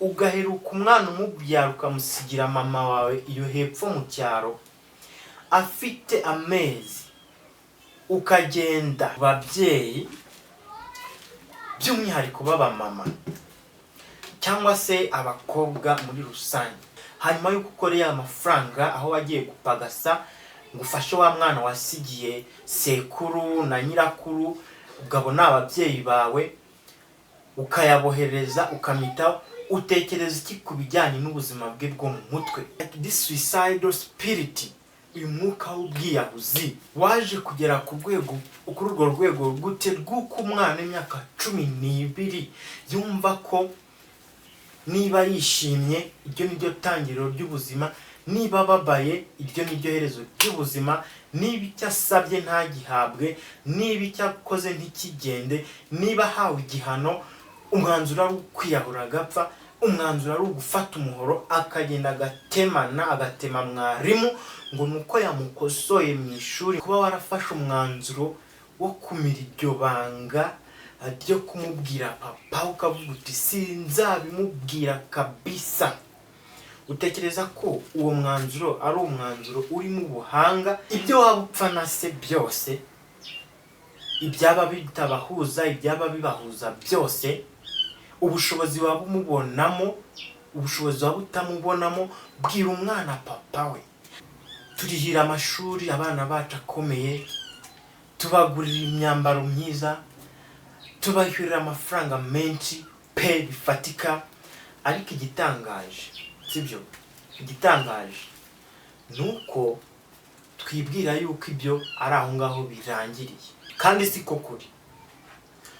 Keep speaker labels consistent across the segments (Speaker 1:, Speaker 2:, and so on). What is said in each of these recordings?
Speaker 1: Ugaheruka umwana umubyara, ukamusigira mama wawe iyo hepfo mu cyaro afite amezi, ukagenda. Babyeyi, by'umwihariko b'abamama cyangwa se abakobwa muri rusange, hanyuma y'uko ukoreye amafaranga aho wagiye gupagasa ngo ufashe wa mwana wasigiye sekuru na nyirakuru, ubwo ni ababyeyi bawe, ukayabohereza, ukamwitaho, utekereza iki ku bijyanye n'ubuzima bwe bwo mu mutwe? This suicidal spirit, uyu mwuka w'ubwiyahuzi waje kugera ku rwego, kuri urwo rwego gute, rw'uko umwana w'imyaka 12 yumva ko niba yishimye iryo ni ryo tangiriro ry'ubuzima, niba ababaye iryo ni ryo herezo ry'ubuzima, niba icyo asabye ntagihabwe, niba icyo akoze ntikigende, niba ahawe igihano, umwanzuro ari ukwiyahura agapfa, umwanzuro ari ugufata umuhoro akagenda agatemana, agatema mwarimu ngo ni uko yamukosoye mu ishuri? Kuba warafashe umwanzuro wo kumira iryo banga ryo kumubwira papa, ukavuga uti: "Sinzabimubwira kabisa", utekereza ko uwo mwanzuro ari umwanzuro urimo ubuhanga? Ibyo waba upfa na se byose, ibyaba bitabahuza, ibyaba bibahuza byose, ubushobozi waba umubonamo, ubushobozi waba utamubonamo, bwira umwana papa we. Turihira amashuri abana bacu akomeye, tubagurira imyambaro myiza, tubashyurira amafaranga menshi pe, bifatika. Ariko igitangaje, sibyo, igitangaje ni uko twibwira yuko ibyo ari aho ngaho birangiriye, kandi siko kuri.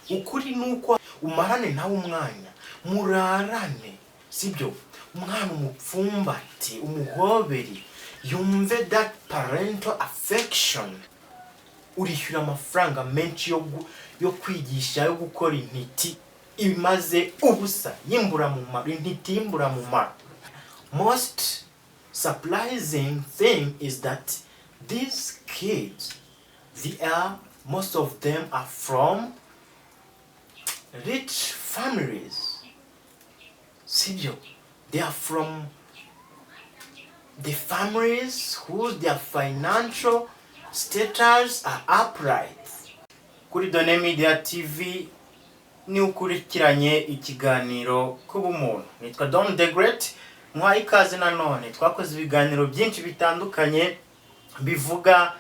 Speaker 1: Ukuri ni uko umarane nawe umwanya, murarane, sibyo, umwana umupfumbate, umuhobere, yumve that parental affection. Urishyura amafaranga menshi yo kwigisha, yo gukora intiti imaze ubusa y'imburamumaro, intiti y'imburamumaro. Most surprising thing is that these kids, they are most of them are from rich families, sibyo? They are from the families whose their financial status are upright. Kuri Done Media TV ni ukurikiranye ikiganiro kuba umuntu. Nitwa Don the Great, muhaye ikaze nanone. Twakoze ibiganiro byinshi bitandukanye bivuga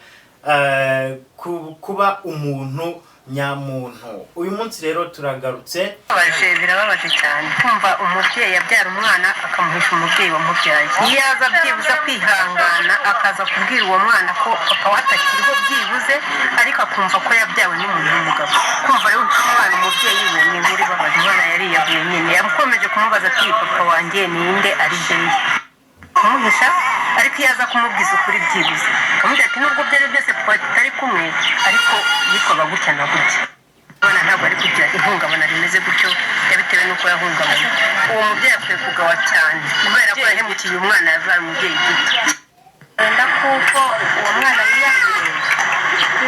Speaker 1: ku kuba umuntu nyamuntu. Uyu munsi rero turagarutse.
Speaker 2: Birababaje, birababaje cyane kumva umubyeyi abyara umwana akamuhisha umubyeyi wamubyaye. Iyo aza byibuze kwihangana, akaza kubwira uwo mwana ko papa we atakiriho byibuze, ariko akumva ko yabyawe n'umuntu w'umugabo. Kumva rero umwana umubyeyi we ni inkuru ibabaje. Umwana yariyahuye nyine. Yakomeje kumubaza ati: "Papa wanjye ninde? Ari hehe?" Kumuhisha. Ariko iyo aza kumubwiza ukuri byibuze, akamubwira ati: "Nubwo byari byose papa tutari kumwe, ariko yitwaga gutya na gutya", umwana ntabwo ari kugira ihungabana rimeze gutyo yabitewe n'uko yahungabanye. Uwo mubyeyi akwiye kugawa cyane kubera ko yahemukiye umwana yabaye umubyeyi gito.
Speaker 3: Wenda kuko uwo mwana yiyahuye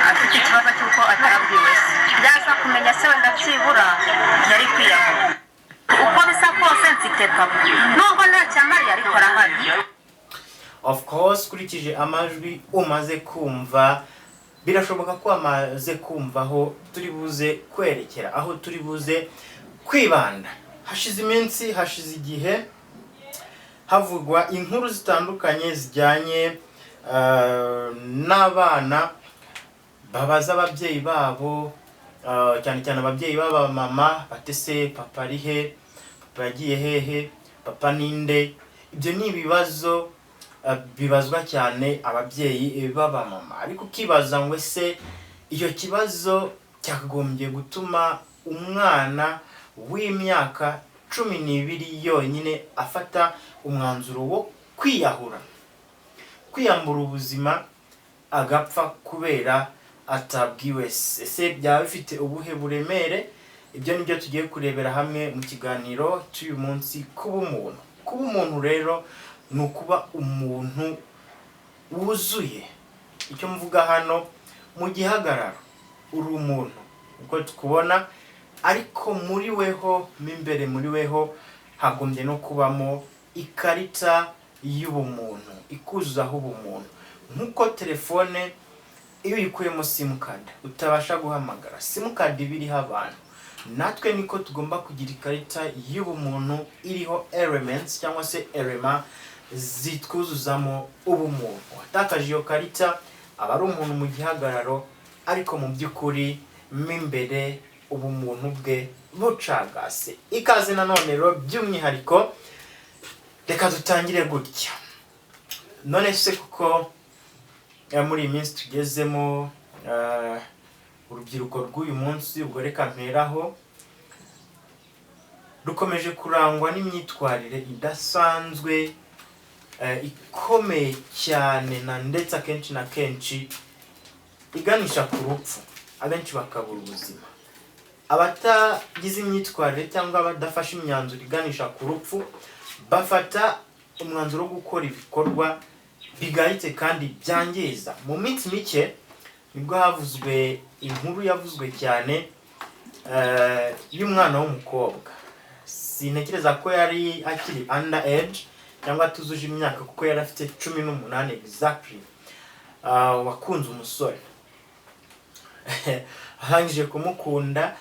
Speaker 2: afite ikibazo cy'uko atabwiwe se.
Speaker 3: Byaza kumenya se, wenda byibura yari kwiyahura. Uko bisa kose mfite papa, nubwo ntacyo amariye, ariko arahari.
Speaker 1: Of course, ukurikije amajwi umaze kumva, birashoboka ko amaze kumva aho turi buze kwerekera, aho turi buze kwibanda. Hashize iminsi, hashize igihe havugwa inkuru zitandukanye zijyanye n'abana babaza ababyeyi babo, cyane cyane ababyeyi b'abamama, bati: "Se papa ari he? Papa yagiye hehe? Papa ninde?" Ibyo ni ibibazo bibazwa cyane ababyeyi b'abamama. Ariko ukibaza ngo: ese icyo kibazo cyakagombye gutuma umwana w'imyaka 12 yonyine afata umwanzuro wo kwiyahura, kwiyambura ubuzima, agapfa kubera atabwiwe se? Ese byaba bifite ubuhe buremere? Ibyo ni byo tugiye kurebera hamwe mu kiganiro cy'uyu munsi, kuba umuntu. Kuba umuntu rero ni ukuba umuntu wuzuye. Icyo mvuga hano, mu gihagararo uri umuntu uko tukubona, ariko muri weho mo imbere, muri weho harimo umuntu. Hagombye no kubamo ikarita y'ubumuntu ikuzuzaho ubumuntu. Nk'uko telefone iyo uyikuyemo simukadi utabasha guhamagara, simukadi iba iriho abantu, natwe niko tugomba kugira ikarita y'ubumuntu iriho elements cyangwa se element zitwuzuzamo ubumuntu. Uwatakaje iyo karita aba ari umuntu mu gihagararo, ariko mu by'ukuri mo imbere ubumuntu bwe bucagase. Ikaze nanone rero, by'umwihariko reka dutangire gutya. None se kuko muri iyi minsi tugezemo, urubyiruko rw'uyu munsi, ubwo reka mperaho, rukomeje kurangwa n'imyitwarire idasanzwe, ikomeye cyane, na ndetse akenshi na kenshi iganisha ku rupfu, abenshi bakabura ubuzima. Abatagize imyitwarire cyangwa abadafashe imyanzuro iganisha ku rupfu bafata umwanzuro wo gukora ibikorwa bigayitse kandi byangiza. Mu minsi mike nibwo havuzwe inkuru yavuzwe cyane y'umwana w'umukobwa. Sintekereza ko yari akiri under age cyangwa atuzuje imyaka, kuko yari afite 18 exactly, wakunze umusore. Arangije kumukunda,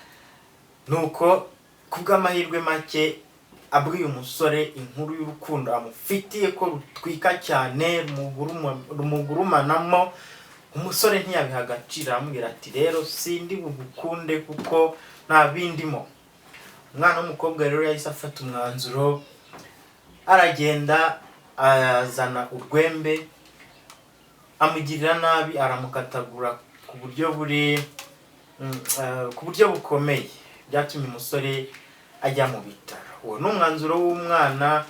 Speaker 1: nuko kubw'amahirwe make abwiye umusore inkuru y'urukundo amufitiye ko rutwika cyane, rumugurumanamo. Umusore ntiyabiha agaciro, aramubwira ati: "Rero sindi bugukunde kuko nta bindimo." Umwana w'umukobwa rero yahise afata umwanzuro, aragenda azana urwembe, amugirira nabi, aramukatagura ku buryo buri ku buryo bukomeye, byatumye umusore ajya mu bitaro. Uwo ni umwanzuro w'umwana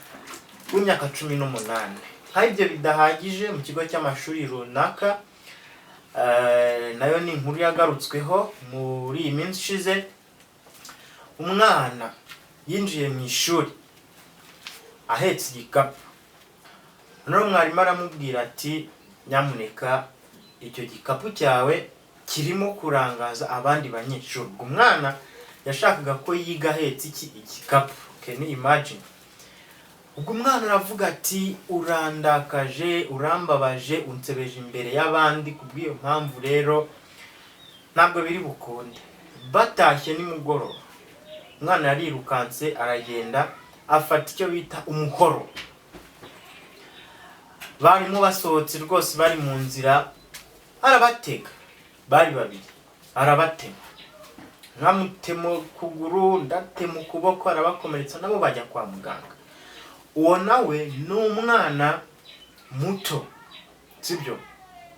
Speaker 1: w'imyaka 18. Nk'aho ibyo bidahagije, mu kigo cy'amashuri runaka, nayo ni inkuru yagarutsweho muri iyi minsi ishize, umwana yinjiye mu ishuri ahetse igikapu. Noneho mwarimu aramubwira ati: "Nyamuneka, icyo gikapu cyawe kirimo kurangaza abandi banyeshuri." Ubwo umwana yashakaga ko yiga ahetse iki? Igikapu. Can you imagine? Ubwo umwana aravuga ati: "Urandakaje, urambabaje, unsebeje imbere y'abandi. Kubw'iyo mpamvu rero ntabwo biri bukunde." Batashye nimugoroba, umwana yarirukanse, aragenda afata icyo bita umuhoro. Barimo basohotse rwose, bari mu nzira, arabatega. Bari babiri, arabatema, nkamutema ukuguru, ndatema ukuboko, arabakomeretsa, nabo bajya kwa muganga. Uwo nawe ni umwana muto, sibyo?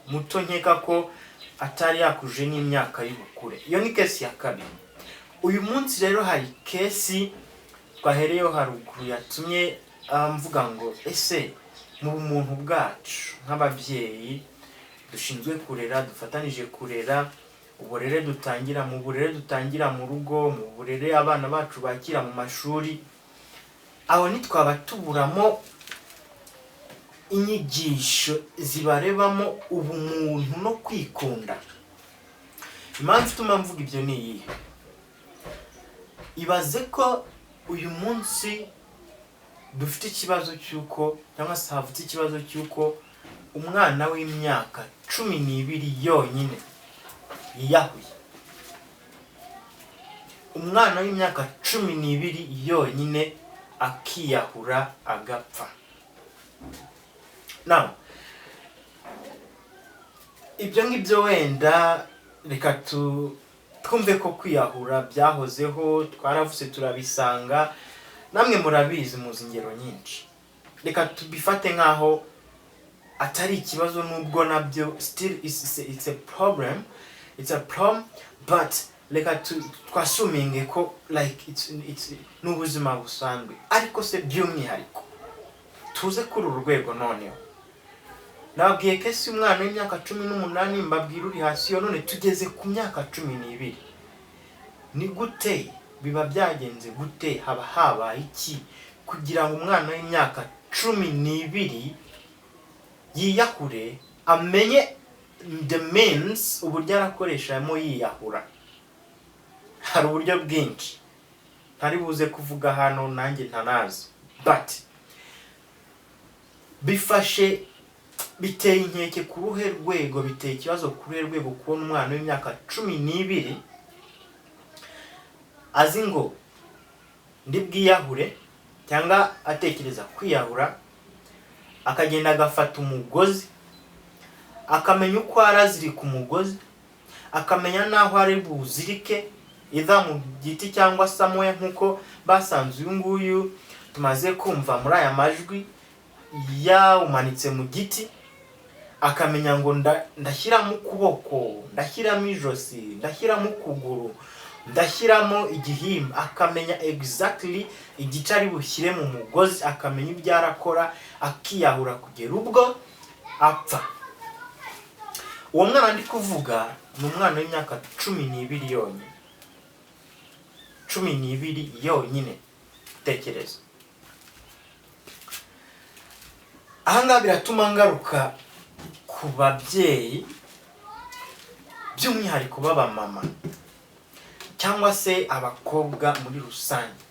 Speaker 1: Muto, nkeka ko atari yakuje n'imyaka y'ubukure. Iyo ni case ya kabiri. Uyu munsi rero hari case twahereyeho haruguru yatumye mvuga ngo: ese mu bumuntu bwacu nk'ababyeyi dushinzwe kurera, dufatanije kurera, uburere dutangira mu burere dutangira mu rugo, mu burere abana bacu bakira mu mashuri, aho ntitwaba tuburamo inyigisho zibarebamo ubumuntu no kwikunda? Impamvu ituma mvuga ibyo ni iyihe? Ibaze ko uyu munsi dufite ikibazo cy'uko, cyangwa se havutse ikibazo cy'uko umwana w'imyaka 12 yonyine yiyahuye. Umwana w'imyaka 12 yonyine akiyahura, agapfa. Now, ibyo ngibyo wenda reka twumve ko kwiyahura byahozeho, twaravuze turabisanga, namwe murabizi, muzi ingero nyinshi. Reka tubifate nk'aho atari ikibazo, nubwo nabyo still it's a problem, it's a problem, but reka twassuminge ko like it's ni ubuzima busanzwe. Ariko se by'umwihariko tuze kuri uru rwego noneho, nababwiye case umwana w'imyaka 18, mbabwira uri hasi yo, none tugeze ku myaka 12. Ni gute biba byagenze? Gute haba habaye iki kugira ngo umwana w'imyaka 12 yiyahure, amenye the means, uburyo arakoreshamo yiyahura? Hari uburyo bwinshi. Ntabwo Ntari buze kuvuga hano, nanjye ntanazi, but bifashe, biteye inkeke ku ruhe rwego, biteye ikibazo ku ruhe rwego kubona umwana w'imyaka 12 azi ngo ndi bwiyahure cyangwa atekereza kwiyahura, akagenda agafata umugozi, akamenya uko arazirika umugozi, akamenya n'aho ari buwuzirike, iva mu giti cyangwa somewhere, nk'uko basanze uyu nguyu tumaze kumva muri aya majwi yawumanitse mu giti, akamenya ngo ndashyiramo ukuboko, ndashyiramo ijosi, ndashyiramo ukuguru, ndashyiramo igihimba, akamenya exactly igice ari bushyire mu mugozi, akamenya ibyo arakora, akiyahura kugera ubwo apfa. Uwo mwana ndi kuvuga ni umwana w'imyaka 12 yonyine, 12 yonyine. Tekereza ahangaha, biratuma ngaruka ku babyeyi, by'umwihariko b'abamama cyangwa se abakobwa muri rusange.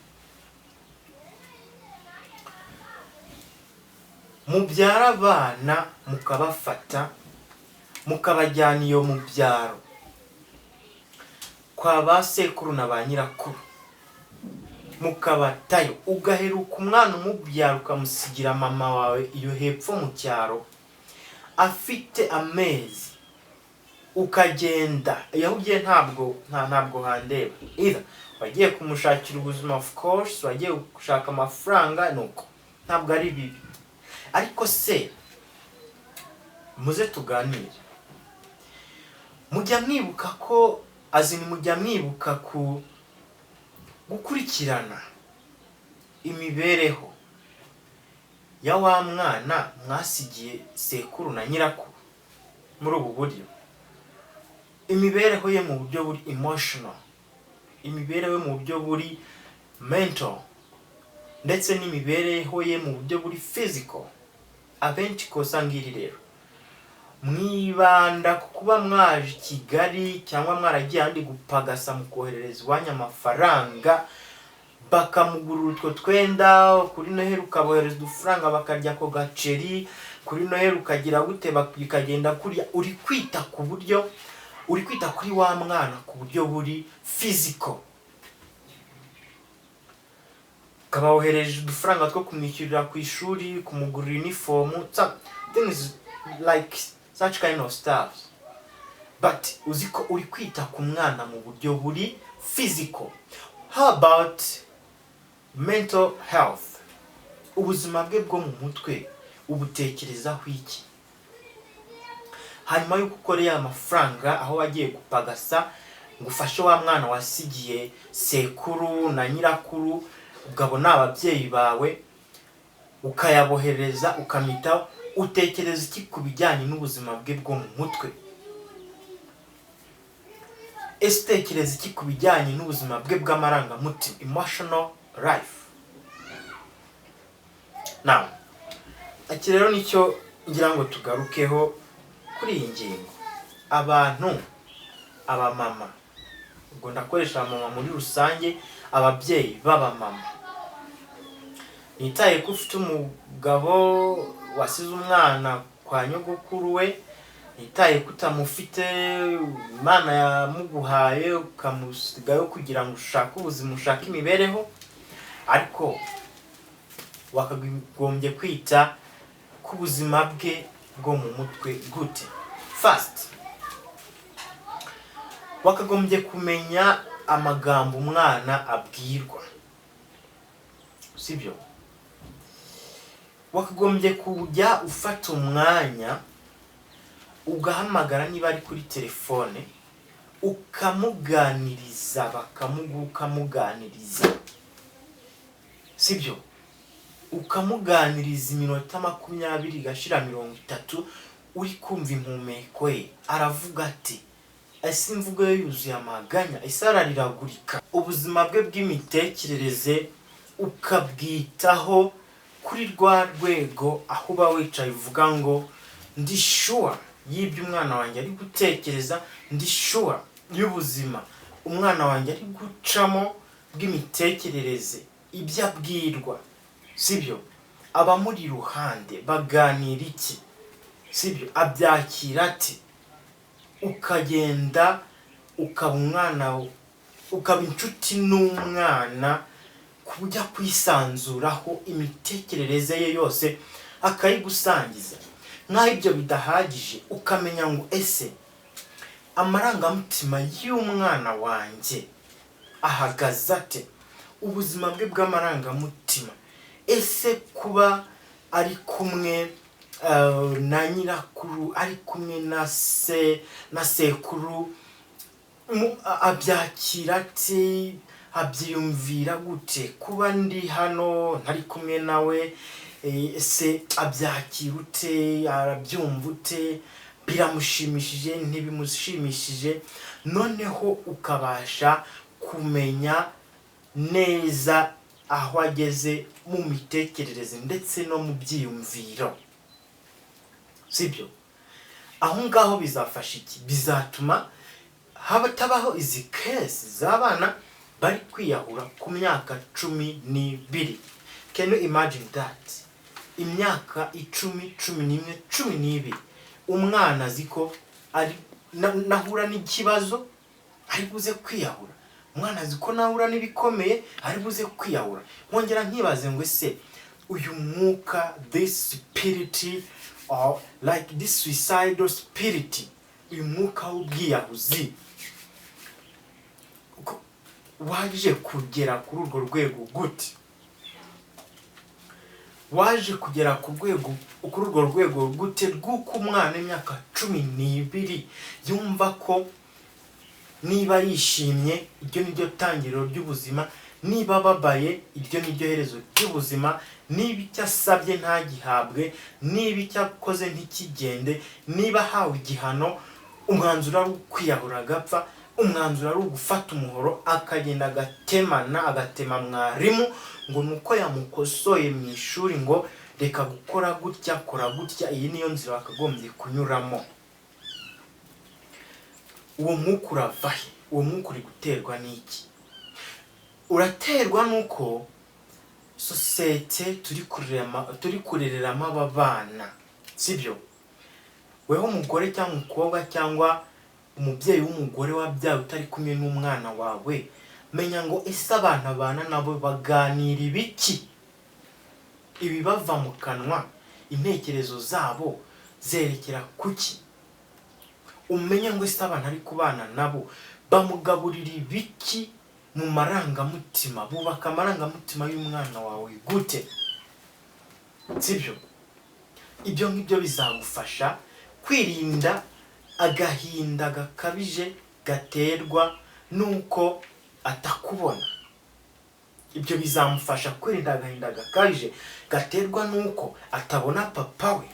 Speaker 1: Mubyara abana, mukabafata, mukabajyana iyo mu byaro kwa ba sekuru na ba nyirakuru, mukabatayo, ugaheruka umwana umubyara ukamusigira mama wawe iyo hepfo mu cyaro afite amezi, ukagenda. Iyo ugiye ntabwo handeba either wagiye kumushakira ubuzima, of course wagiye gushaka amafaranga, nuko ntabwo ari bibi. Ariko se muze tuganire, mujya mwibuka ko azini, mujya mwibuka ku gukurikirana imibereho ya wa mwana mwasigiye sekuru na nyirakuru muri ubu buryo, imibereho ye mu buryo buri emotional, imibereho ye mu buryo buri mental, ndetse n'imibereho ye mu buryo buri physical? Abenshi kosa ngiri rero, mwibanda ku kuba mwaje i Kigali cyangwa mwaragiye ahandi gupagasa, mukoherereza iwanyu amafaranga, bakamugurira utwo twenda kuri Noheli, ukabohereza udufaranga bakarya ako gaceri kuri Noheli, ukagira gute, bikagenda kuriya. Uri kwita ku buryo, uri kwita kuri wa mwana ku buryo buri physical, ukabawohereje udufaranga two kumwishyurira ku ishuri, kumugurira inifomu, some things like such kind of stuff, but uzi ko uri kwita ku mwana mu buryo buri physical. How about mental health? Ubuzima bwe bwo mu mutwe ubutekerezaho iki hanyuma y'uko ukoreye amafaranga aho wagiye gupagasa ngo ufashe wa mwana wasigiye sekuru na nyirakuru, ubwo ni ababyeyi bawe, ukayabohereza, ukamwitaho, utekereza iki ku bijyanye n'ubuzima bwe bwo mu mutwe? Ese utekereza iki ku bijyanye n'ubuzima bwe bw'amarangamutima, emotional life? Now, iki rero nicyo ngira ngo tugarukeho kuri iyi ngingo. Abantu, abamama, ubwo ndakoresha abamama muri rusange, ababyeyi b'abamama, nitaye ko ufite umugabo wasize umwana kwa nyogokuru we, nitaye ko utamufite, Imana yamuguhaye ukamusigayo kugira ngo ushake ubuzima, ushake imibereho, ariko wakagombye kwita ku buzima bwe bwo mu mutwe gute? First, wakagombye kumenya amagambo umwana abwirwa, sibyo? Wakagombye kujya ufata umwanya ugahamagara, niba ari kuri telefone, ukamuganiriza, bakamuguha ukamuganiriza, sibyo? Ukamuganiriza iminota 20 igashira, 30, uri kumva impumeko ye, aravuga ati: ese imvugo ye yuzuye amaganya? Ese arariragurika? Ubuzima bwe bw'imitekerereze ukabwitaho kuri rwa rwego aho uba wicaye uvuga ngo ndi sure y'ibyo umwana wanjye ari gutekereza, ndi sure y'ubuzima umwana wanjye ari gucamo. bw'imitekerereze, ibyo abwirwa, sibyo? Abamuri iruhande baganira iki, sibyo? Abyakira ati? Ukagenda ukaba umwana, ukaba inshuti n'umwana ku buryo akwisanzuraho, imitekerereze ye yose akayigusangiza. Nk'aho ibyo bidahagije, ukamenya ngo: ese amarangamutima y'umwana wanjye ahagaze ate? Ubuzima bwe bw'amarangamutima, ese kuba ari kumwe na nyirakuru, ari kumwe na se na sekuru, abyakira ate? Abyiyumvira gute kuba ndi hano ntari kumwe nawe? Ese abyakira ute? Arabyumva ute? Biramushimishije, ntibimushimishije? Noneho ukabasha kumenya neza aho ageze mu mitekerereze ndetse no mu byiyumviro, sibyo? Aho ngaho bizafasha iki? Bizatuma hatabaho izi case z'abana bari kwiyahura ku myaka 12. Can you imagine that? Imyaka 10, 11, 12, umwana azi ko ari nahura n'ikibazo ari buze kwiyahura. Umwana azi ko nahura n'ibikomeye ari buze kwiyahura. Nkongera nkibaze ngo: ese uyu mwuka, this spirit or like this suicidal spirit, uyu mwuka w'ubwiyahuzi waje kugera kuri urwo rwego gute? Waje kugera ku rwego, kuri urwo rwego gute, rw'uko umwana w'imyaka 12 yumva ko niba yishimye iryo ni ryo tangiriro ry'ubuzima, niba ababaye iryo ni ryo herezo ry'ubuzima, niba icyo asabye ntagihabwe, niba icyo akoze ntikigende, niba ahawe igihano, umwanzuro ari ukwiyahura agapfa, umwanzuro ari ugufata umuhoro akagenda agatemana, agatema mwarimu ngo ni uko yamukosoye mu ishuri ngo reka gukora gutya, kora gutya, iyi niyo nzira wakagombye kunyuramo? Uwo mwuka urava he? Uwo mwuka uri guterwa n'iki? Uraterwa n'uko sosiyete turi kurereramo aba bana, sibyo? Weho umugore cyangwa umukobwa cyangwa umubyeyi w'umugore wabyaye utari kumwe n'umwana wawe, menya ngo: ese abantu abana nabo baganira ibiki? Ibibava mu kanwa, intekerezo zabo zerekera kuki? Umenye ngo: ese abantu ari kubana nabo bamugaburira ibiki mu marangamutima? Bubaka amarangamutima y'umwana wawe gute, sibyo? Ibyo ngibyo bizagufasha kwirinda agahinda gakabije gaterwa n'uko atakubona. Ibyo bizamufasha kwirinda agahinda gakabije gaterwa n'uko atabona papa we.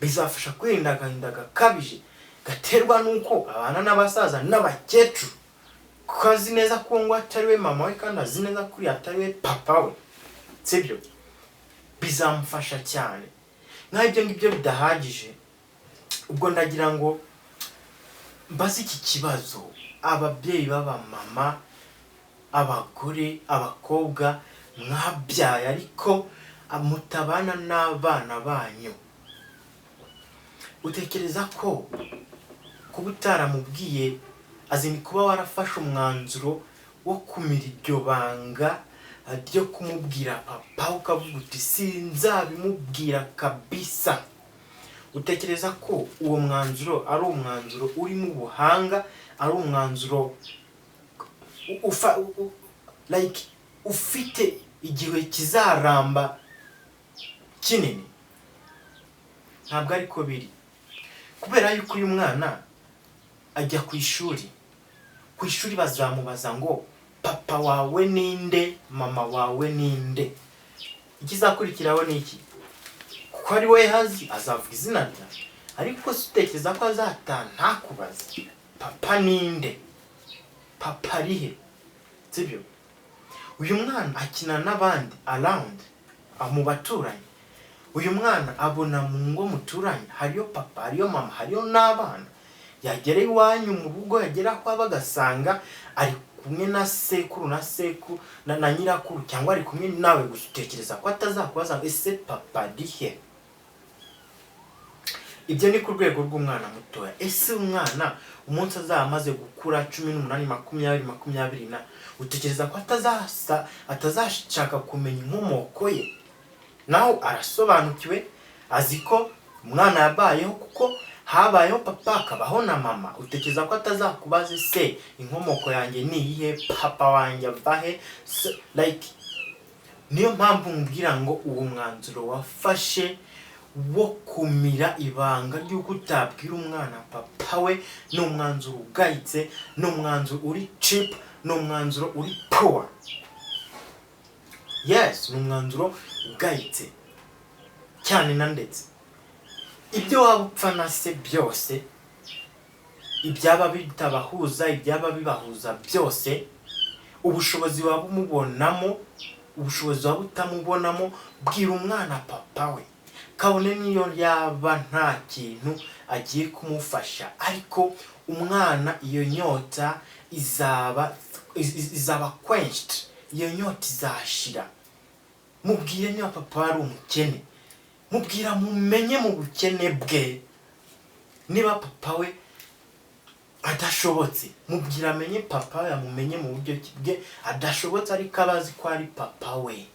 Speaker 1: Bizafasha kwirinda agahinda gakabije gaterwa n'uko abana n'abasaza n'abakecuru, kuko azi neza ko ngo atari we mama we, kandi azi neza ko uriya atari we papa we, sibyo? Bizamufasha cyane. Nk'aho ibyo ngibyo bidahagije, ubwo ndagira ngo mbaze iki kibazo ababyeyi b'abamama, abagore, abakobwa mwabyaye ariko mutabana n'abana banyu. Utekereza ko kuba utaramubwiye azini, kuba warafashe umwanzuro wo kumira iryo banga ryo kumubwira papa, ukavuga uti: "Sinzabimubwira kabisa", utekereza ko uwo mwanzuro ari umwanzuro urimo ubuhanga, ari umwanzuro like ufite igihe kizaramba kinini? Ntabwo ariko biri, kubera yuko uyu mwana ajya ku ishuri. Ku ishuri bazamubaza ngo: "Papa wawe ninde? Mama wawe ninde?" Ikizakurikiraho ni iki? Kuko ari we hazi, azavuga izina ryawe. Ariko se utekereza ko azataha ntakubaze: "Papa ninde? Papa ari he?" Sibyo? Uyu mwana akina n'abandi around mu baturanyi. Uyu mwana abona mu ngo muturanye hariyo papa, hariyo mama, hariyo n'abana. Yagera iwanyu mu rugo, yagera aho aba, agasanga ari kumwe na sekuru na seku na nyirakuru, cyangwa ari kumwe nawe gusa, utekereza ko atazakubaza ngo: "Ese papa ari he?" Ibyo ni ku rwego rw'umwana mutoya. Ese umwana umunsi azaba amaze gukura, 18, 20, 20 na, utekereza ko atazashaka kumenya inkomoko ye? Nawe arasobanukiwe, azi ko umwana yabayeho kuko habayeho papa akabaho na mama. Utekereza ko atazakubaza: "Ese inkomoko yanjye ni iyihe? Papa wanjye ava he?" Like, niyo mpamvu mubwira ngo uwo mwanzuro wafashe wo kumira ibanga ry'uko utabwira umwana papa we ni umwanzuro ugayitse, ni umwanzuro uri cheap, ni umwanzuro uri poor. Yes, ni umwanzuro ugayitse cyane. Na ndetse ibyo waba upfa na se byose, ibyaba bitabahuza, ibyaba bibahuza byose, ubushobozi waba umubonamo, ubushobozi waba utamubonamo, bwira umwana papa we, kabone niyo yaba nta kintu agiye kumufasha. Ariko umwana iyo nyota izaba quenched, iyo nyota izashira. Mubwire niba papa ari umukene, mubwira mumenye mu bukene bwe. Niba papa we adashobotse, mubwira amenye papa we, amumenye mu buryo bwe adashobotse, ariko aba azi ko ari papa we.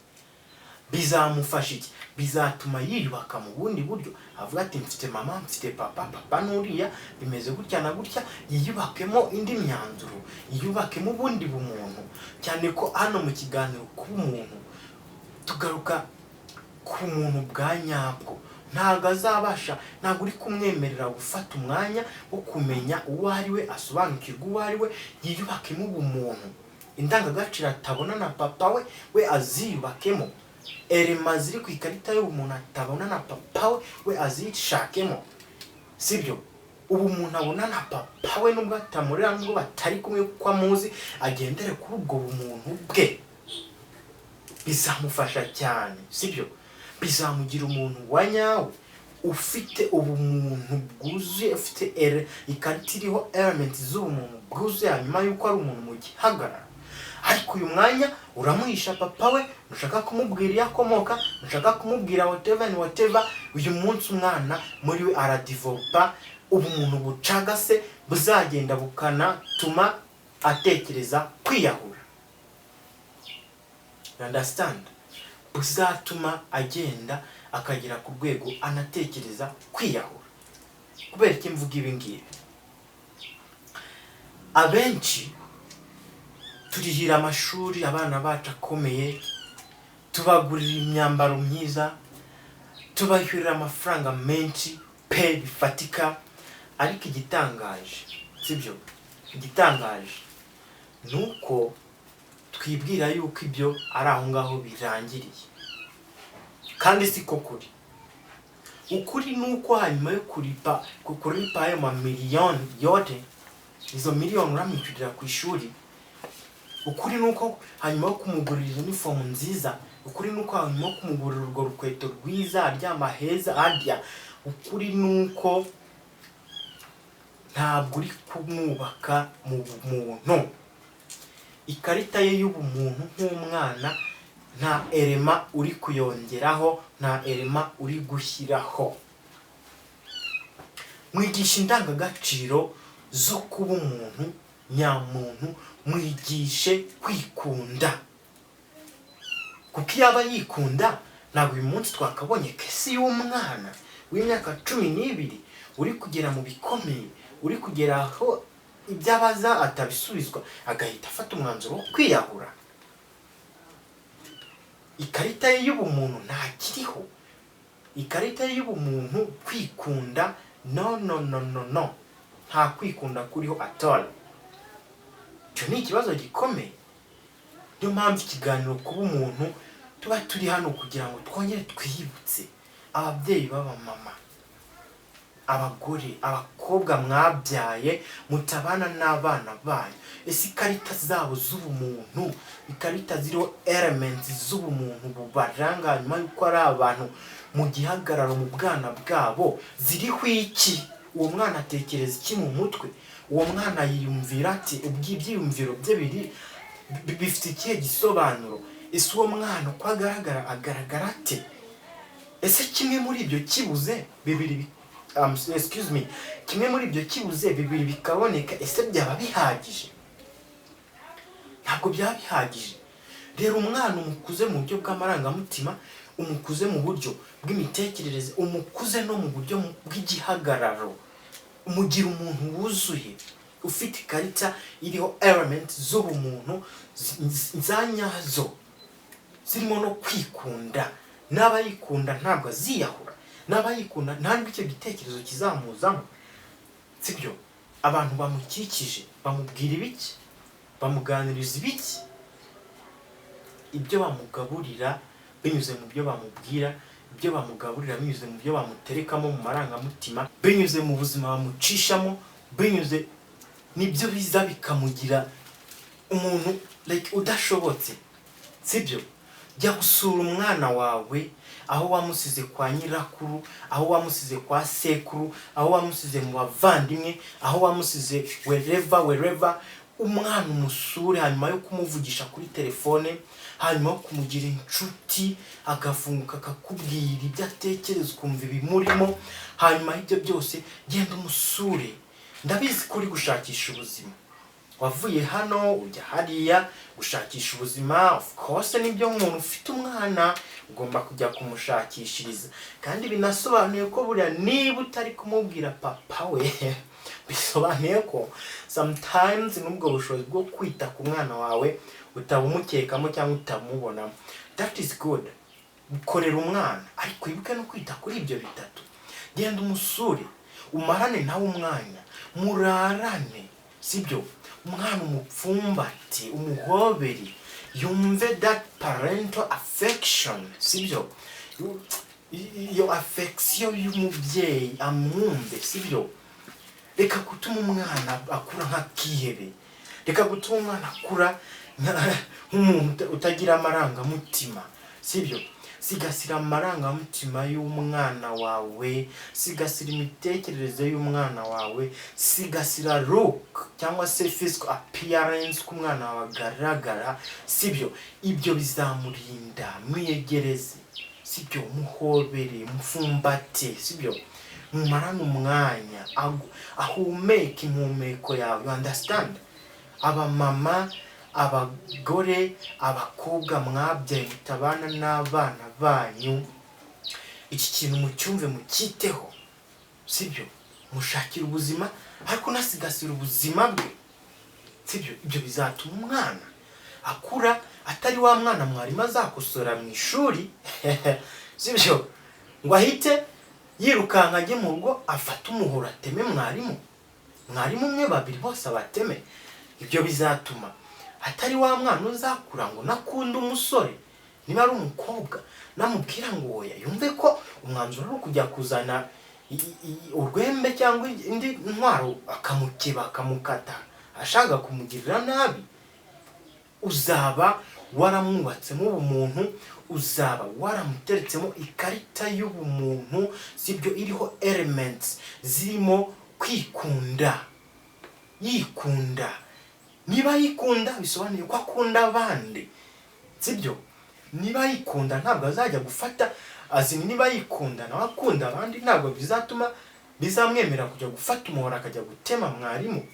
Speaker 1: Bizamufasha iki? Bizatuma yiyubaka mu bundi buryo, avuga ati: "Mfite mama, mfite papa, papa n'uriya, bimeze gutya na gutya." Yiyubakemo indi myanzuro, yiyubakemo ubundi bumuntu. Cyane ko hano mu kiganiro kuba umuntu tugaruka ku muntu bwa nyabwo. Ntabwo azabasha, ntabwo uri kumwemerera gufata umwanya wo kumenya uwo ari we, asobanukirwe uwo ari we, yiyubakemo ubumuntu. Indangagaciro atabona na papa we, we aziyubakemo. Éléments ziri ku ikarita y'ubumuntu atabona na papa we, we azishakemo, sibyo? Ubu umuntu abona na papa we, nubwo atamurera, nubwo batari kumwe kuko amuzi, agendere kuri ubwo bumuntu bwe. Bizamufasha cyane, sibyo? Bizamugira umuntu wa nyawe, ufite ubumuntu bwuzuye, ufite ikarita iriho elements z'ubumuntu bwuzuye, hanyuma y'uko ari umuntu mu gihagararo. Ariko uyu mwanya uramuhisha papa we, ntushaka kumubwira iyo akomoka, ntushaka kumubwira whatever and whatever. Uyu munsi umwana muri we aradevelopa ubumuntu bucagase, buzagenda bukanatuma atekereza kwiyahura. You understand? Buzatuma agenda akagera ku rwego anatekereza kwiyahura. Kubera iki mvuga ibi ngibi? Abenshi turihira amashuri abana bacu akomeye, tubagurira imyambaro myiza, tubishyurira amafaranga menshi pe, bifatika. Ariko igitangaje, sibyo, igitangaje ni uko twibwira yuko ibyo ari aho ngaho birangiriye, kandi siko kuri. Ukuri ni uko hanyuma yo kuripa ayo mamiliyoni yote, izo miliyoni uramwishyurira ku ishuri, ukuri ni uko hanyuma yo kumugurira uniform nziza, ukuri ni uko hanyuma yo kumugurira urwo rukweto rwiza, aryama heza arya, ukuri ni uko ntabwo uri kumwubaka mu bumuntu. Ikarita ye y'ubumuntu nk'umwana, nta élément uri kuyongeraho, nta élément uri gushyiraho. Mwigisha indangagaciro zo kuba umuntu nyamuntu, mwigishe kwikunda, kuko iyo aba yikunda ntabwo uyu munsi twakabonye case y'umwana w'imyaka 12 uri kugera mu bikomeye, uri kugera aho ibyo abaza atabisubizwa, agahita afata umwanzuro wo kwiyahura. Ikarita ye y'ubumuntu ntakiriho. Ikarita ye y'ubumuntu, kwikunda, no, no, no, no, no, nta kwikunda kuriho at all. Icyo ni ikibazo gikomeye. Niyo mpamvu ikiganiro kuba umuntu tuba turi hano kugira ngo twongere twiyibutse ababyeyi b'abamama, abagore, abakobwa mwabyaye mutabana n'abana banyu. Ese ikarita zabo z'ubumuntu, ikarita ziriho elements z'ubumuntu bubaranga nyuma y'uko ari abantu mu gihagararo mu bwana bwabo, ziriho iki? Uwo mwana atekereza iki mu mutwe? Uwo mwana yiyumvira ati ubwo ibyiyumviro bye biri bifite ikihe gisobanuro? Ese uwo mwana uko agaragara, agaragara ate? Ese kimwe muri ibyo kibuze bibiri excuse me, kimwe muri ibyo kibuze bibiri bikaboneka, ese byaba bihagije? Ntabwo byaba bihagije. Rero umwana umukuze mu buryo bw'amarangamutima, umukuze mu buryo bw'imitekerereze, umukuze no mu buryo bw'igihagararo, umugira umuntu wuzuye ufite ikarita iriho element z'ubumuntu za nyazo, zirimo no kwikunda. N'aba yikunda ntabwo aziyahura, n'aba yikunda ntabwo icyo gitekerezo kizamuzamo, sibyo? Abantu bamukikije bamubwira ibiki? Bamuganiriza ibiki? Ibyo bamugaburira binyuze mu byo bamubwira, ibyo bamugaburira binyuze mu byo bamuterekamo mu marangamutima, binyuze mu buzima bamucishamo, binyuze nibyo biza bikamugira umuntu like udashobotse, sibyo? Jya gusura umwana wawe aho wamusize kwa nyirakuru, aho wamusize kwa sekuru, aho wamusize mu bavandimwe, aho wamusize wherever, wherever. Umwana umusure hanyuma yo kumuvugisha kuri telefone, hanyuma yo kumugira inshuti, agafunguka akakubwira ibyo atekereza, ukumva ibimurimo. Hanyuma y'ibyo byose, genda umusure. Ndabizi ko uri gushakisha ubuzima, wavuye hano ujya hariya gushakisha ubuzima. Of course nibyo, umuntu ufite umwana ugomba kujya kumushakishiriza, kandi binasobanuye ko buriya niba utari kumubwira papa we, bisobanuye ko sometimes n'ubwo bushobozi bwo kwita ku mwana wawe utabumukekamo cyangwa utamubonamo. That is good, korera umwana, ariko wibuke no kwita kuri ibyo bitatu. Genda umusure, umarane nawe umwanya, murarane, sibyo? Umwana umupfumbate, umuhobere, yumve that parental affection, sibyo? Iyo affection y'umubyeyi amwumve, sibyo? Reka gutuma umwana akura nk'akihebe, reka gutuma umwana akura nk'umuntu utagira amarangamutima, sibyo? Sigasira amarangamutima y'umwana wawe, sigasira imitekerereze y'umwana wawe, sigasira look cyangwa se physical appearance, ko umwana wawe agaragara, sibyo? Ibyo bizamurinda. Mwiyegereze, sibyo? Muhobere, mupfumbate, sibyo? Mumarane umwanya, ahumeke impumeko yawe, you understand? Abamama, abagore, abakobwa mwabyaye mutabana n'abana banyu, iki kintu mucyumve, mucyiteho, sibyo? Mushakira ubuzima, ariko unasigasira ubuzima bwe, sibyo? Ibyo bizatuma umwana akura atari wa mwana mwarimu azakosora mu ishuri, sibyo, ngo ahite yirukanka ajye mu rugo afate umuhoro ateme mwarimu, mwarimu umwe, babiri, bose abateme. Ibyo bizatuma atari wa mwana uzakura ngo nakunda umusore, niba ari umukobwa, namubwira ngo oya, yumve ko umwanzuro ari ukujya kuzana urwembe cyangwa indi ntwaro, akamukeba, akamukata ashaka kumugirira nabi. Uzaba waramwubatsemo ubumuntu, uzaba waramuteretsemo ikarita y'ubumuntu, sibyo? Iriho elements zirimo kwikunda. Yikunda, niba yikunda bisobanuye ko akunda abandi, sibyo? Niba yikunda ntabwo azajya gufata azini, niba yikunda nawe akunda abandi, ntabwo bizatuma bizamwemerera kujya gufata umuhoro akajya gutema mwarimu,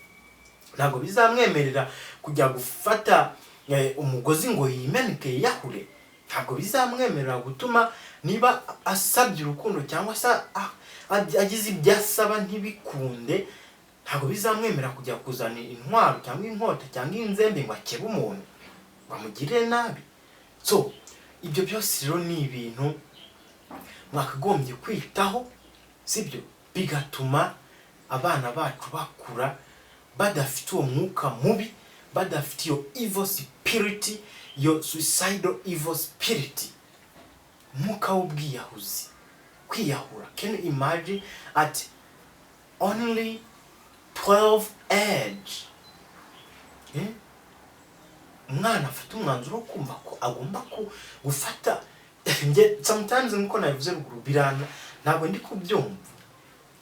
Speaker 1: ntabwo bizamwemerera kujya gufata umugozi ngo yimeneke yiyahure, ntabwo bizamwemerera gutuma niba asabye urukundo cyangwa se agize ibyo asaba ntibikunde, ntabwo bizamwemerera kujya kuzana intwaro cyangwa inkota cyangwa inzembe ngo akebe umuntu, ngo amugirire nabi. So ibyo byose rero ni ibintu mwakagombye kwitaho, sibyo? Bigatuma abana bacu bakura badafite uwo mwuka mubi, badafite iyo evil spirit, iyo suicidal evil spirit, umwuka w'ubwiyahuzi, kwiyahura. Can you imagine at only 12 age, eh? Umwana afata umwanzuro wo kumva ko agomba gufata. Njye sometimes, nkuko nabivuze ruguru, birana ntabwo ndi kubyumva.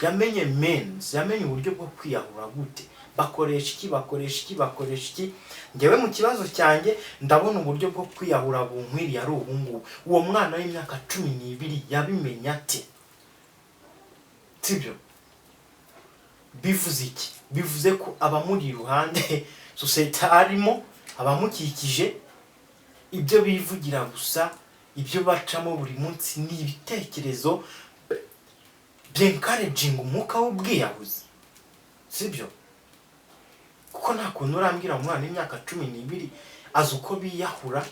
Speaker 1: Yamenye means, yamenye uburyo bwo kwiyahura gute? Bakoresha iki? Bakoresha iki? Bakoresha iki? Ngewe mu kibazo cyanjye ndabona uburyo bwo kwiyahura bunkwiriye ari ubungubu. Uwo mwana w'imyaka 12 yabimenya ate? Sibyo? Bivuze iki? Bivuze ko abamuri iruhande, sosiyete arimo, abamukikije, ibyo bivugira gusa, ibyo bacamo buri munsi ni ibitekerezo byencouraginga umwuka w'ubwiyahuzi, sibyo? Kuko nta kuntu urambwira umwana w'imyaka 12 azi uko biyahura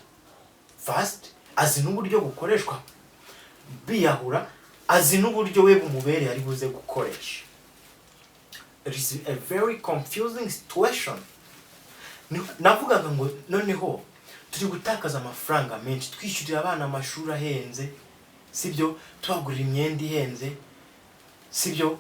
Speaker 1: first, azi n'uburyo bukoreshwa biyahura, azi n'uburyo we bumubereye ari buze gukoresha. It is a very confusing situation. Navugaga ngo noneho turi gutakaza amafaranga menshi twishyurira abana amashuri ahenze, sibyo? Tubagurira imyenda ihenze, sibyo?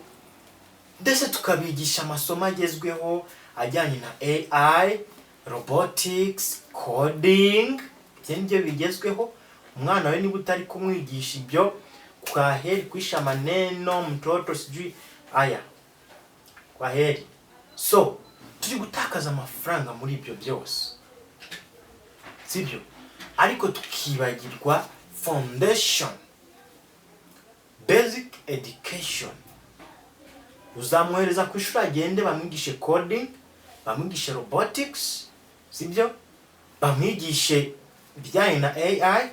Speaker 1: Ndetse tukabigisha amasomo agezweho ajyanye na AI, robotics, coding. Ibyo nibyo bigezweho. Umwana we niba utari kumwigisha ibyo, kwaheri, kwisha maneno mtoto, sijui aya, kwaheri. So turi gutakaza amafaranga muri ibyo byose, sibyo? Ariko tukibagirwa foundation, basic education. Uzamwohereza ku ishuri agende bamwigishe coding, bamwigishe robotics, sibyo? Bamwigishe ibijyanye na AI,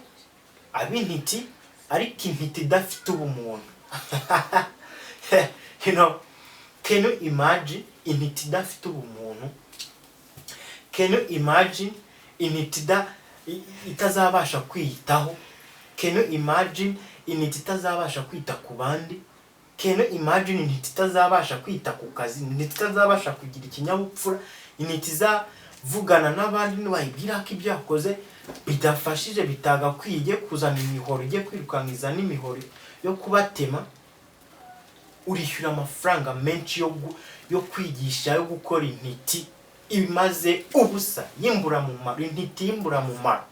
Speaker 1: abe intiti, ariko intiti idafite ubumuntu. Can you imagine intiti idafite ubumuntu? Can you imagine intiti itazabasha kwiyitaho? Can you imagine intiti itazabasha kwita ku bandi? Can you imagine intiti itazabasha kwita ku kazi, intiti itazabasha kugira ikinyabupfura, intiti izavugana n'abandi nibayibwira ko ibyo yakoze bidafashije, bitagakwiye, ijye kuzana imihoro, ijye kwirukanka izana imihoro yo kubatema? Urishyura amafaranga menshi yo kwigisha, yo gukora intiti imaze ubusa, y'imburamumaro, intiti y'imburamumaro,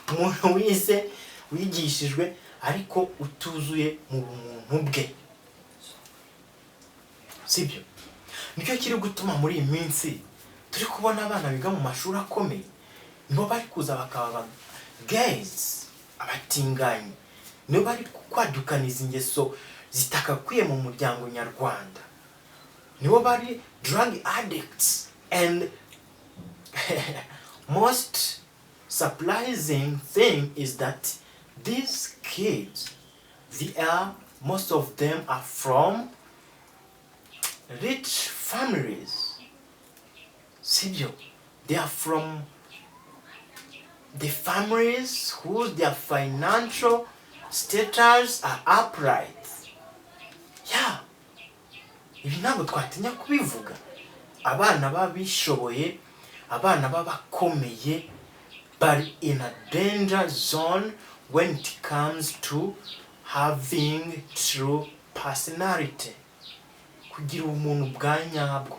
Speaker 1: umuntu wize, wigishijwe, ariko utuzuye mu bumuntu bwe, sibyo? Nicyo kiri gutuma muri iyi minsi turi kubona abana biga mu mashuri akomeye nibo bari kuza bakaba aba gays, abatinganyi, nibo bari kwadukaniza ingeso zitakakwiye mu muryango nyarwanda, nibo bari drug addicts. And most surprising thing is that these kids, they are most of them are from rich families, sibyo? They are from the families whose their financial status are upright. Yeah, ibi ntabwo twatinya kubivuga. Abana b'abishoboye, abana b'abakomeye bari in a danger zone when it comes to having true personality, kugira ubumuntu bwa nyabwo,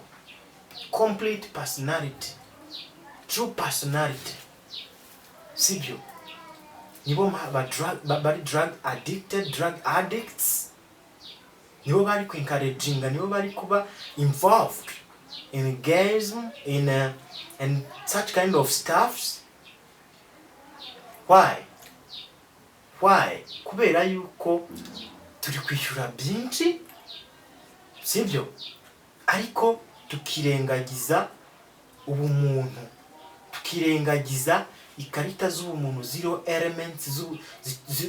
Speaker 1: complete personality, true personality, sibyo? Nibo bari drug addicted, drug addicts, nibo bari kwencouraginga, nibo bari kuba involved in gayism, in and such kind of stuffs. Why? Why? Kubera yuko turi kwishyura byinshi, sibyo? Ariko tukirengagiza ubumuntu, tukirengagiza ikarita z'ubumuntu, zero elements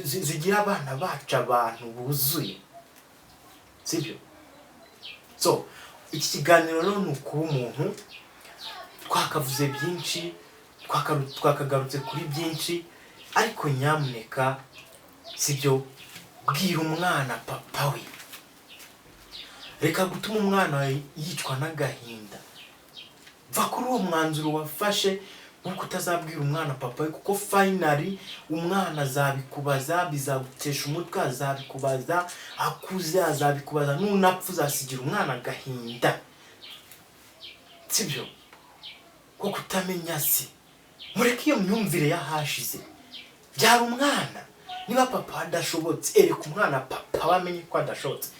Speaker 1: zigira abana bacu abantu buzuye, sibyo? So iki kiganiro rero ni ukuba umuntu. Twakavuze byinshi, twakagarutse kuri byinshi, ariko nyamuneka, sibyo, bwira umwana papa we. Reka gutuma umwana wawe yicwa n'agahinda. Va kuri uwo mwanzuro wafashe wo kutazabwira umwana papa we, kuko finally umwana azabikubaza, bizagutesha umutwe. Azabikubaza akuze, azabikubaza nunapfa. Uzasigira umwana agahinda, sibyo, ko kutamenya se. Mureke iyo myumvire y'ahashize. Byara umwana. Niba papa adashobotse, ereka umwana papa we, amenye ko adashobotse.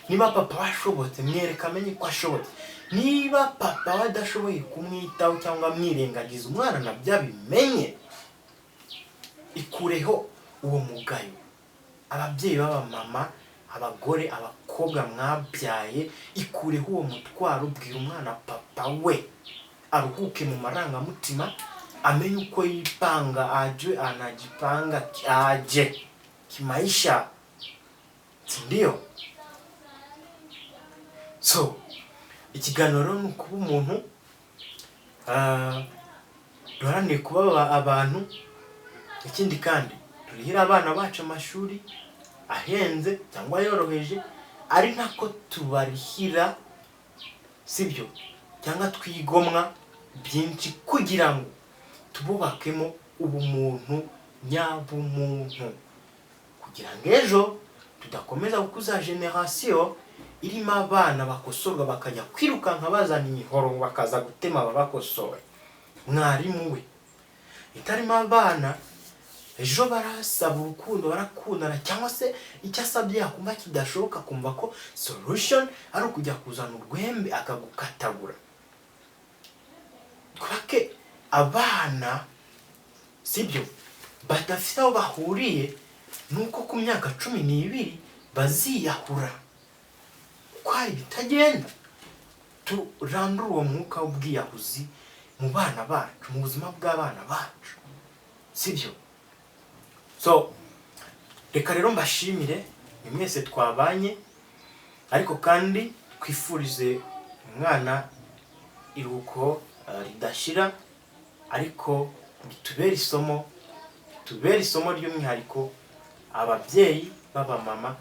Speaker 1: Niba papa we ashobotse, mwereka amenye ko ashobotse. Niba papa we adashoboye kumwitaho cyangwa amwirengagiza, umwana nabyo abimenye. Ikureho uwo mugayo. Ababyeyi b'abamama, abagore, abakobwa mwabyaye, ikureho uwo mutwaro. Ubwira umwana papa we aruhuke mu marangamutima, amenye uko yipanga, ajue anajipanga aje kimaisha, si ndio? So ikiganiro rero ni ukuba umuntu. Duharanire kuba abantu. Ikindi kandi, turihire abana bacu amashuri ahenze cyangwa yoroheje, ari nako tubarihira, sibyo? Cyangwa twigomwa byinshi kugira ngo tububakemo ubumuntu nyabumuntu, kugira ngo ejo tudakomeza gukuza génération irimo abana bakosorwa bakajya kwirukanka bazana imihoro, bakaza gutema ababakosora. Mwarimu we, itarimo abana ejo barasaba urukundo, barakundana, cyangwa se icyo asabye yakumva kidashoboka, akumva ko solution ari ukujya kuzana urwembe akagukatagura. Twubake abana, sibyo, badafite aho bahuriye nuko ku myaka 12 baziyahura kuko hari ibitagenda. Turandure uwo mwuka w'ubwiyahuzi mu bana bacu, mu buzima bw'abana bacu, sibyo? So reka rero mbashimire ni mwese twabanye, ariko kandi twifurize umwana iruhuko ridashira, ariko bitubere isomo, bitubere isomo ry'umwihariko ababyeyi b'abamama,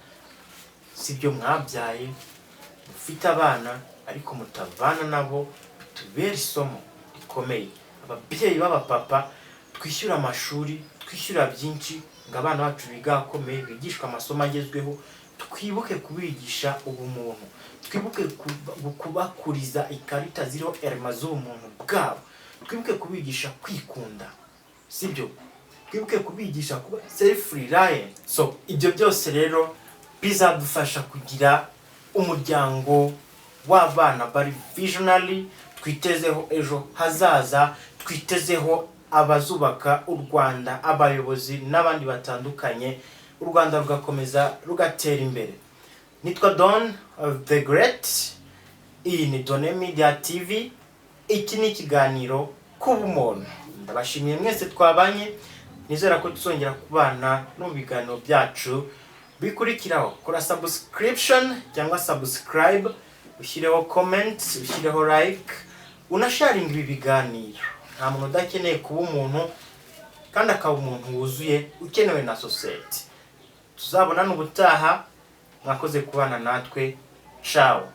Speaker 1: sibyo, mwabyaye, mufite abana ariko mutabana nabo. Bitubere isomo rikomeye. Ababyeyi b'abapapa, twishyura amashuri, twishyura byinshi ngo abana bacu biga akomeye, bigishwe amasomo agezweho. Twibuke kubigisha ubumuntu, twibuke kubakuriza ikarita ziriho erema z'ubumuntu bwabo, twibuke kubigisha kwikunda, sibyo? Twibuke kubigisha kuba self reliant. So ibyo byose rero bizadufasha kugira umuryango w'abana bari visionary. Twitezeho ejo hazaza, twitezeho abazubaka u Rwanda, abayobozi n'abandi batandukanye, u Rwanda rugakomeza rugatera imbere. Nitwa Don the Great, iyi ni Done Media TV, iki ni ikiganiro Kuba Umuntu. Ndabashimiye mwese twabanye, nizera ko tuzongera kubana no mu biganiro byacu bikurikiraho. Kora subscription cyangwa subscribe, ushyireho comment, ushyireho like, unasharinga ibi biganiro. Nta muntu udakeneye kuba umuntu kandi akaba umuntu wuzuye ukenewe na sosiyete. Tuzabonane ubutaha. Mwakoze kubana natwe. Ciao.